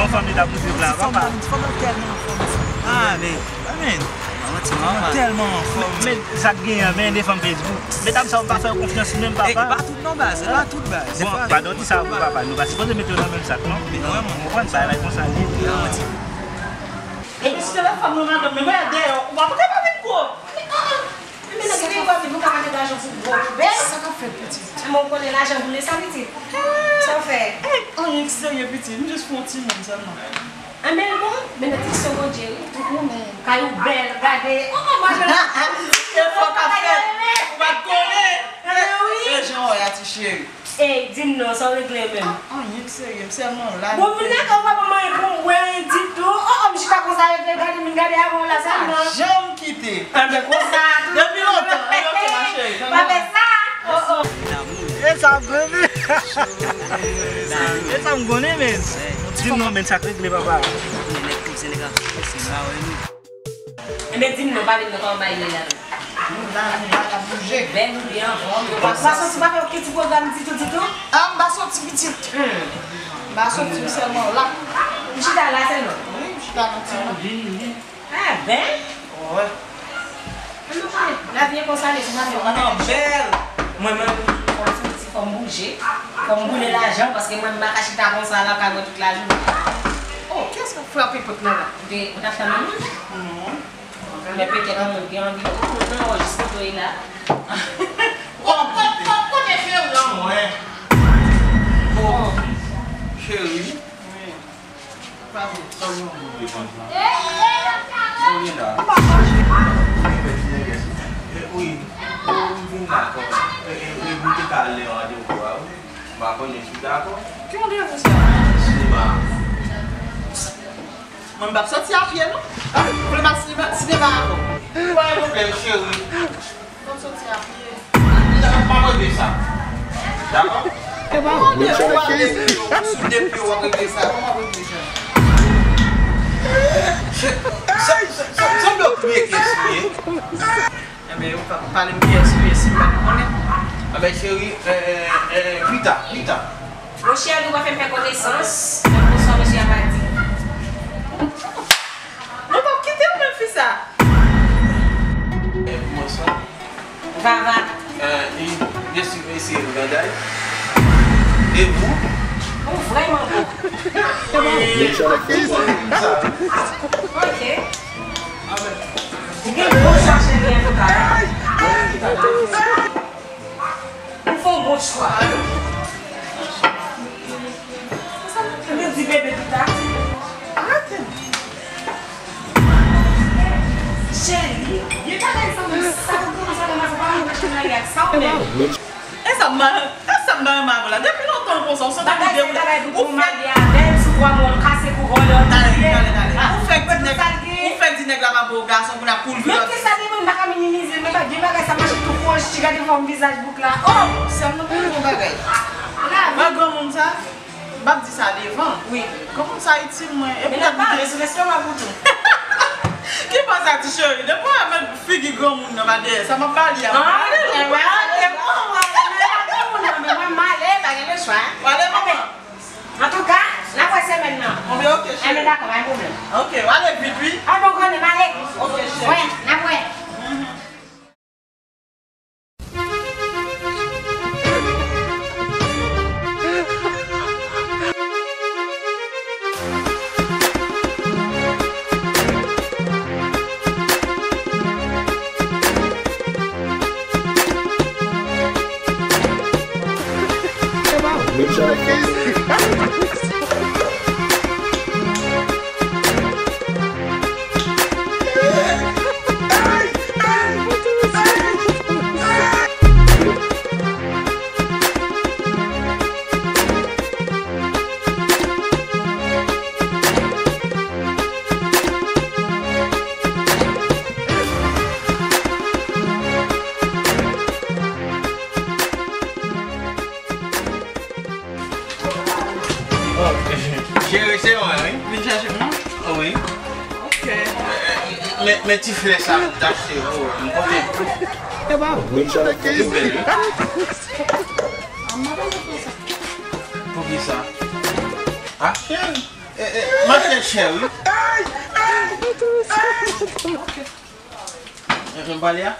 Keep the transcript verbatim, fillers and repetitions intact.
Anfòm li t ap moute la, papa. Ti fanm nan tèlman anfòm. Ah, men, men. Manman ti manman. Tèlman anfòm. Men, men sa k genyen, men de fanm Facebook. Medam sa yo pa fè yo konfyans menm, papa. E pa tout non, baz, e pa tout, baz. Bon, padon, di sa pou papa. Nou pa sipoze mete yo nan menm sak, non. Ou konprann, bagay la konsa li ye. Epi si te lòt fanm nan madanm, men mwen dèyè, ou pa pote pa vin gwo. Men, ah, ah. Men nèg ki te wè, men nou ka pa gen lajan pou gwo, pou bèl. Sa k ap fèt, pitit? Men ou konnen lajan boule sa, pitit. Sa w fè? Anyen ki serye, pitit. M jis fè yon timoun sèlman. Anben, l bon, men nan diksyon Bondye, wi. Ou konnen. Kay ou bèl, gade. Oh, oh, mwen, e fò k ap fèt. Ou pa t konnen. Anben, wi. E jan w ye a, ti cheri. Ey, di m non, sa w regle menm? Ah, anyen k serye, m sèlman la. Bon, moun nan ka w pa ban m anyen pou m bwè, anyen ditou. Oh, oh, m chita konsa, yo te gade, m gade avan w la, sa non. Pa janm kite. Anben, konsa, tou. Depi lontan, anyen, ok, ma chérie. Pa fè sa. Oh, oh. E sa m konnen. E sa m konnen, men. Di m non, men, sa k regle, papa. Nèg konse, nèg ap konse, ba wè nou. Enben, di m non, pale m non, kòman bagay ye la menm? Nou la, nou la, n ap bouje. Bèl ou byen anfòm? M pa soti, pa fè okenn ti pwogram ditou, ditou? Ah, m pa soti, pitit. Hmm. M pa soti, m sèlman la. M chita la sèlman? Wi, m chita nan ti kwen. Ah, ben? Wi. Ann nou pale. Lavi e konsa, mesye, lavi e konsa. Bèl. Mwen menm, fò m soti, fò m bouje. Fò m boule lajan, paske mwen, m pa ka chita konsa lakay mwen tout lajounen. Oh, kiyès k ap frape pòt la la? Ou te, ou t ap tann moun? Non. Men petèt moun gen anvi, oh, moun nan, oh, jis kote w ye la. Kò, kò, kò, kote cheri an mwen? Oh, cheri. Wi. Pa vle, sa w gen yon bout de konsa. Sa w gen la? M pa fache. Wi, wi, m vin dakò. E, e, e, nou te ka al nan randevou a, wi. M pa konnen si w dakò. Ki randevou sa? Sinema. Mwen, m p ap soti a pye, non. Ou vle m al sinema, sinema avè w? Pa gen pwoblèm, cheri. Mwen soti a pye. M ap regle sa. Dakò? Mande pou w al de pye w, sou de pye w ap regle sa. Kòman w ap regle sa? Se, se, se, se, sanble w pi vye ke si ye. Enben, ou pa pale m pi vye si ye, si m pa t konnen. Enben, cheri, eh, eh, pita, pita. Monchè, nou pa fè m fè konesans, men bonswa, mesye Amadi. Nou p ap kite w menm fi sa. Eh, bonswa. Vava. Eh, e, mesye, mesye, nou bagay. E ou? Ou vrèman bon. E, sa. Ok. Gen bon chwa cheri antouka. Ou fè yon bon chwa. Sa nou di bebe pita? Cheri, gen bagay sa menm, sa ou konnen sa nan sa pa moun ki nan ak sa ou menm. E sa m pa, e sa m pa renmen avè w la. Depi lontan w konsa, ou santi ou dewoule. Ou fèk, talè, talè, talè. Ou fèk di nèg, ou fèk di nèg la pa bon gason pou l ap kouri. Men kisa demen m pa ka minimize, men pa gen bagay sa mache tou fon, chita gade fòm vizaj bouk la. Oh! Sèlman pou yon bagay. Mwen granmoun sa, m ap di sa devan. Wi. Granmoun sa itil mwen. E poutèt m te sou lestomak ou tou. Ki pa sa, ti cheri? Depi w wè men figi granmoun nan pa dèyè sa, m ap pale a. Ah, e vre, e vre, e vre, granmoun nan, men mwen m ale, pa gen lechwa. W ale, manman. Antouka, n ap wè semèn nan. Anben, ok, cheri. Enben, dakò, pa gen pwoblèm. Ok, w ale vit, wi. Ah, bon, konnen, m ale. Ok, cheri. Wè, n ap wè. Cheri, se mwen, wi. Vin chache m, non? Wi. Ok. Men, men ti flè sa m t achte pou ou, m konnen. E pa vre. Li bèl, wi. Poukisa? Ah, cheri. Eh, eh, mache chè, wi. Ok. Eh, eh, m pale a?